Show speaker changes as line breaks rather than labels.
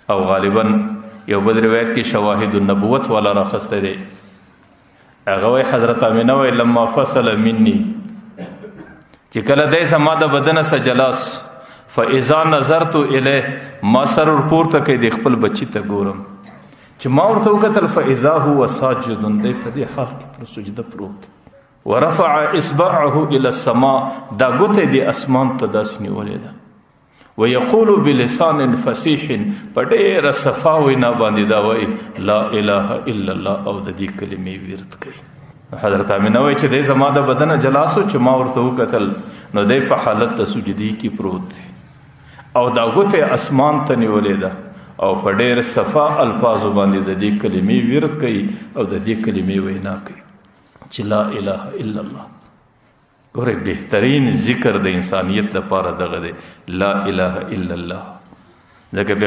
او غالبا یو بل روایت کې شواهد النبوت والا راخسته دی. هغه وای حضرت امینه وای لما فصل مني، چې کله دای زما د بدن سره جلاس، فاذا نظرت الیه، ما سر ور پورته کې د خپل بچی ته ګورم، چې ما ورته وکتل، فاذا هو ساجد، دی په دې حال کې پر سجده پروت، ورفع اصبعه الى السماء، دا ګوته دی اسمان ته داسې نیولې ده، ويقول بلسان فصيح، په ډېره صفا وینا باندې دا وایي لا اله الا الله، او د دې کلمې ورد کوي. حضرت امینه وایي چې دی زما د بدنه جلاسو، چې ما ورته وکتل نو دی په حالت د سجدي کې پروت دی او دا ګوته اسمان ته نیولې ده او په ډېر صفا الفاظو باندې د دې کلمې ورد کوي او د دې کلمې وینا کوي چې لا اله الا الله. ګوره، بهترین ذکر د انسانیت لپاره دغه دی، لا اله الا الله، ځکه